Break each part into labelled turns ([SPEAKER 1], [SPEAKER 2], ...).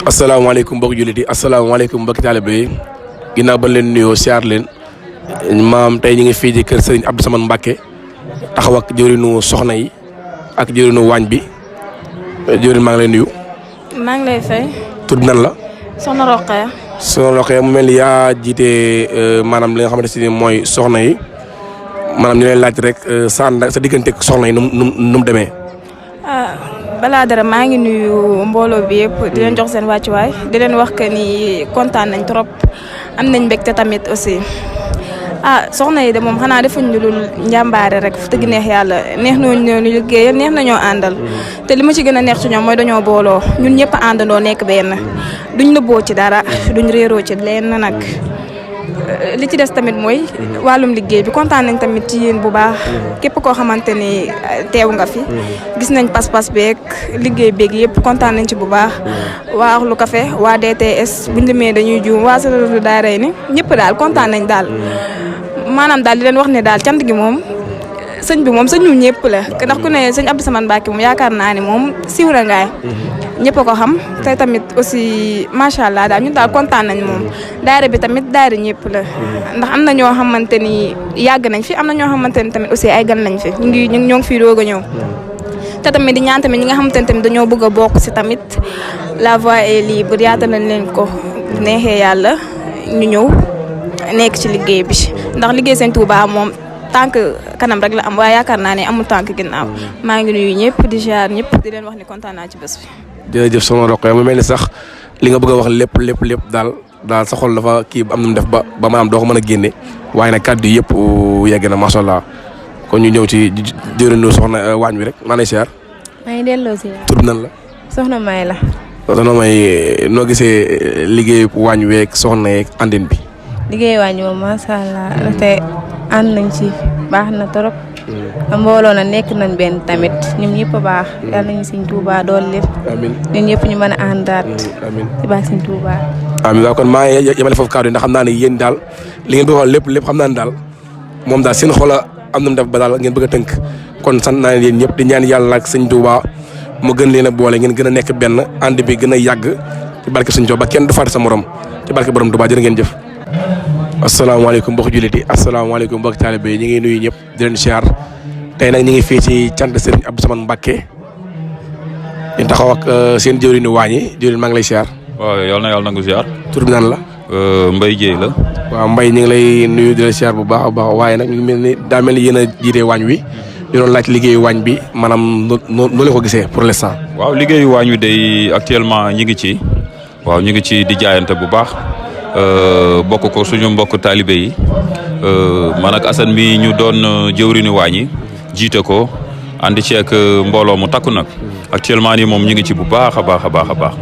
[SPEAKER 1] asalaamaaleykum mbokki jullit yi asalaamaaleykum mbokki taalibe yi ginnaaw ba leen nuyoo siyaar leen maam tey ñu ngi fii ci kër Serigne Abdou Samane Mbacké taxaw ak jëwriñu soxna yi ak jëwriñu waañ bi jëwriñ maa ngi lay nuyu.
[SPEAKER 2] maa ngi lay fay.
[SPEAKER 1] tur bi nan la.
[SPEAKER 2] soxna Roqaya.
[SPEAKER 1] soxna Roqaya mu mel ni yaa jiite maanaam li nga xamante ne mooy soxna yi maanaam ñu lay laaj rek sa digganteeg soxna yi nu mu demee.
[SPEAKER 2] balaa dara maa ngi nuyu mbooloo bi yëpp di leen jox seen wàccuwaay di leen wax que ni kontaan nañ trop am nañ mbégte tamit aussi soxna yi de moom xanaa defuñ ñu lul njàmbaare rek fu dëgg neex yàlla neex nañoo ñu liggéey neex nañoo àndal te li ma ci gën a neex ci ñoom mooy dañoo booloo ñun ñëpp àndandoo nekk benn duñ nëbboo ci dara duñ réeroo ci leen nag. li ci des tamit mooy wàllum liggéey bi kontaan nañ tamit ci yéen bu baax képp koo xamante ni teew nga fi gis nañ pas-pas beeg liggéey beeg yëpp kontaan nañ ci bu baax waa Ahlou Café waa DTS buñ demee dañuy juum waa Sadatu Daaray ni ñëpp daal kontaan nañ daal maanaam daal di leen wax ne daal cant gi moom sëñ bi moom sëñu ñëpp la ndax ku ne sëñ Abdou Samane Mbacké moom yaakaar naa ne moom siiw na ngaay ñëpp a ko xam te tamit aussi macha allah daal ñun daal kontaan nañ moom daayira bi tamit daayira ñëpp la ndax am na ñoo xamante ni yàgg nañ fi am na ñoo xamante ni tamit aussi ay gan lañ fi ñoo ngi fii doog a ñëw te tamit di ñaan tamit ñi nga xamante ni tamit dañoo bëgg a bokk si tamit la voie est libre yaata nañ leen ko neexee yàlla ñu ñëw nekk ci liggéey bi ndax liggéey seen Touba moom tànk kanam rek la am waaye yaakaar naa ne amul tànk ginnaaw maa ngi nuyu ñëpp di ziar ñëpp di leen wax ni kontaan naa ci bés bi.
[SPEAKER 1] jërëjëf soxna Roqaya mu mel ni sax li nga bëgg a wax lépp daal sa xol dafa kii am na mu def ba maanaam doo ko mën a génne waaye nag kàddu yi yëpp yegg na macha allah kon ñu ñëw ci jëriñu soxna waañ wi rek maa ngi ziar.
[SPEAKER 3] maa ngi delloo ziar.
[SPEAKER 1] tur bi nan la.
[SPEAKER 3] soxna May la.
[SPEAKER 1] soxna May noo gisee liggéeyu waañ weeg soxna yeeg àndin bi.
[SPEAKER 3] liggéey waañ moom macha allah ndaxte ànd nañ ci baax na trop. mbooloo na nekk nañ benn tamit ñun ñëpp a baax. yal nañu Sëñ Tuubaa dool lépp.
[SPEAKER 1] amiin
[SPEAKER 3] ñun ñëpp ñu mën a àndaat.
[SPEAKER 1] amiin
[SPEAKER 3] ci baax Sëñ Tuubaa.
[SPEAKER 1] amiin waaw kon maa ngi yemale foofu kàddu yi ndax xam naa ne yéen daal li ngeen bëgg a wax lépp xam naa ne daal moom daal seen xol am na mu def ba daal ngeen bëgg a tënk kon sant naa leen yéen ñëpp di ñaan yàlla ak Sëñ Tuubaa mu gën leen a boole ngeen gën a nekk benn ànd bi gën a yàgg ci barke Sëñ Tuubaa ba kenn du fàtte sa morom ci barke borom Tuubaa jërë ngeen jëf. asalaamaaleykum mbokki jullit yi asalaamaaleykum mbokki taalibe yi ñu ngi nuyu ñëpp di leen siyaar tey nag ñu ngi fii ci cant Serigne Abdou Samane Mbacké ñu taxaw ak seen jëwriñu waañ yi jëwriñ maa ngi lay siyaar.
[SPEAKER 4] waaw yal na yàlla nangu siyaar.
[SPEAKER 1] tur bi nan la.
[SPEAKER 4] Mbaye Dieye la.
[SPEAKER 1] waaw Mbaye ñu ngi lay nuyu di la siyaar bu baax a baax waaye nag ñu mel ni daa mel ni yéen a jiite waañ wi ñu doon laaj liggéeyu waañ bi maanaam noo leen ko gisee pour l'instant.
[SPEAKER 4] waaw liggéeyu waañ wi day actuellement ñi ngi ci waaw ñu ngi ci di jaayante bu baax bokk ko suñu mbokk taalibe yi man ak Assane mi ñu doon jëwriñu waañ yi jiite ko ànd ci ak mbooloo mu takku nag actuellement nii moom ñu ngi ci bu baax a baax a baax a baax.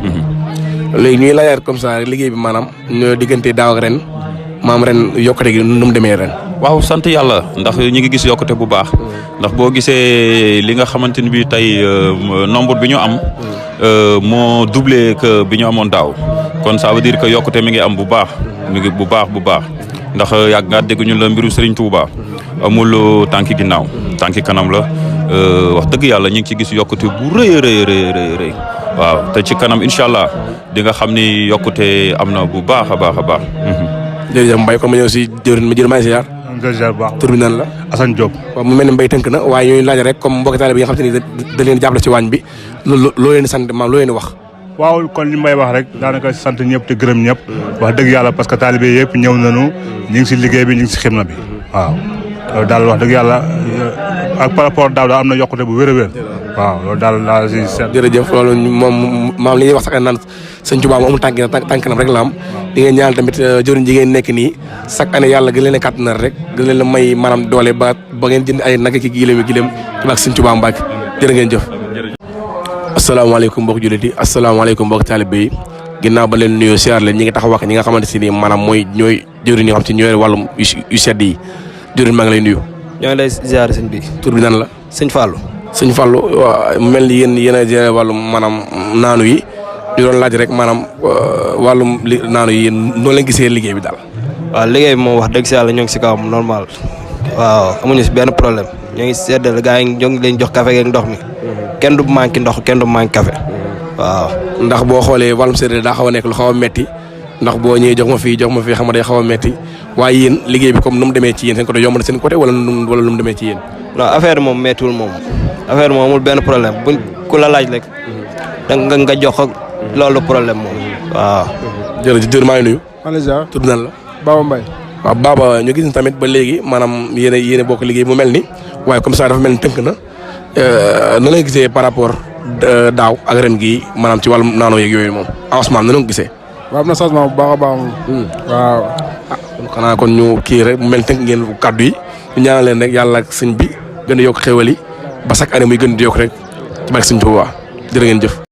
[SPEAKER 1] léegi ñuy laajaat comme ça liggéey bi maanaam ñoo diggante daaw ak ren maam ren yokkute gi nu mu demee ren.
[SPEAKER 4] waaw sant yàlla ndax ñu ngi gis yokkute bu baax ndax boo gisee li nga xamante ni bi tey nombre bi ñu am moo doublé que bi ñu amoon daaw kon ça veut dire que yokkute mi ngi am bu baax mi ngi bu baax ndax yàgg nga dégg ñu la mbiru Serigne Touba amul tànki ginnaaw tànki kanam la wax dëgg yàlla ñu ngi ci gis yokkute bu rëy waaw te ci kanam incha allah di nga xam ni yokkute am na bu baax a baax.
[SPEAKER 1] jërëjëf Mbaye kon ma ñëw si jëwriñ ma jël maa ngi ziar.
[SPEAKER 5] jërëjëf baax
[SPEAKER 1] tur bi nan la.
[SPEAKER 5] Assane Diop.
[SPEAKER 1] waaw mu mel ni Mbaye tënk na waaye ñooy laaj rek comme mbokki taalibe bi nga xam te ni da leen jàppale ci waañ bi loo leen sant maam loo leen wax.
[SPEAKER 5] waaw kon li Mbaye wax rek daanaka sant ñëpp te gërëm ñëpp wax dëgg yàlla parce que taalibe yëpp ñëw nañu ñu ngi si liggéey bi ñu ngi si xidma bi waaw loolu daal wax dëgg yàlla ak par rapport daaw daal am na yokkute bu wér waaw loolu daal laa si seet.
[SPEAKER 1] jërëjëf loolu moom maam li ñuy wax sax naan Sëñ Tuubaa mu amul tànkinam rek la am di ngeen ñaanal tamit jëriñ ji ngeen nekk nii chaque année yàlla gën leen a kàttanal rek gën leen a may maanaam doole ba ngeen jënd ay nag ki gileem ci baax Sëñ Tuubaa Mbàkke jërë ngeen jëf. asalaamaaleykum mbokk jullit yi asalaamaaleykum mbokk taalibe yi ginnaaw ba leen nuyoo siyaar leen ñi ngi taxaw ak ñi nga xamante si ni maanaam ñooy jëriñ yoo xam si ñooy wàllum yu sedd yi jëriñ maa ngi lay nuyu.
[SPEAKER 6] ñoo ngi lay ziar sëñ bi.
[SPEAKER 1] tur bi nan la.
[SPEAKER 6] sëñ Fallou.
[SPEAKER 1] sëñ Fallou mel ni yéen a jëlee wàllum maanaam naanu yi ñu doon laaj rek maanaam wàllum naanu yi noo leen gisee liggéey bi daal.
[SPEAKER 6] waaw liggéey bi moom wax dëgg si yàlla ñoo ngi si kawam normal waaw amuñu si benn problème ñoo ngi seddal gars yi ñoo ngi leen jox café ak ndox mi kenn du manqué ndox kenn du manqué café waaw.
[SPEAKER 1] ndax boo xoolee wàllum séeréer daa xaw a nekk lu xaw a metti ndax boo ñëwee jox ma fii xam nga day xaw a metti waaye yéen liggéey bi comme nu mu demee ci yéen seen côté yomb na seen côté wala nu mu demee ci yéen.
[SPEAKER 6] non affaire moom méttiwul moom affaire moom amul benn problème buñ ku la laaj rek nga jox ko loolu problème moom waaw.
[SPEAKER 1] jërëjëf maa ngi nuyu.
[SPEAKER 7] Malaysia
[SPEAKER 1] tudd nan la.
[SPEAKER 7] Baba Mbaye.
[SPEAKER 1] waaw Baba ñu gis tamit ba léegi maanaam yéen bokk liggéey mu mel ni waaye comme ça dafa mel ni tënk na na la gisee par rapport daaw ak ren gii maanaam ci wàllum naanoo yeeg yooyu moom avancement na la ko gisee.
[SPEAKER 7] waaw am na changement bu baax a baax moom. waaw.
[SPEAKER 1] xanaa kon ñu kii rek mu mel ni tënk ngeen kàddu yi ñu ñaanal leen rek yàlla ak sëñ bi gën a yokk xéwal yi ba chaque année muy gën di yokk rek ci barke sëñ Tuubaa jërë ngeen jëf.